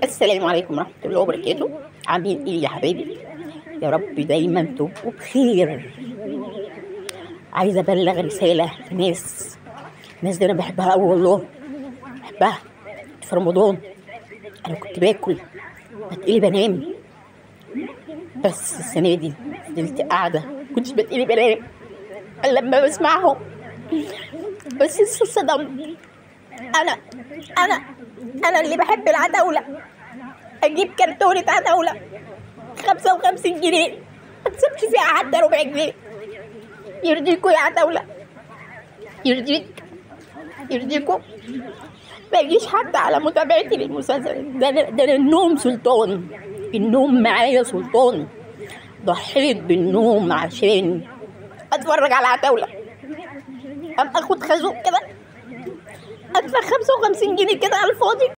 السلام عليكم ورحمة الله وبركاته. عاملين ايه يا حبايبي؟ يا رب دايما تبقوا بخير. عايزة ابلغ رسالة لناس، الناس دي انا بحبها قوي والله، بحبها. في رمضان انا كنت باكل بتقلب انام، بس السنة دي فضلت قاعدة كنتش بتقلب انام لما بسمعهم. بس اتصدمت. انا انا انا اللي بحب العتاولة، اجيب كرتونة عتاولة 55 جنيه ما تسيبش فيها حتى ربع جنيه. يرضيكوا يا عتاولة؟ يرضيك؟ يرضيكوا؟ ما يجيش حتى على متابعتي للمسلسل ده. ده النوم سلطان، النوم معايا سلطان. ضحيت بالنوم عشان اتفرج على عتاولة. ام اخد خازوق كده ادفع 55 جنيه كده على الفاضي.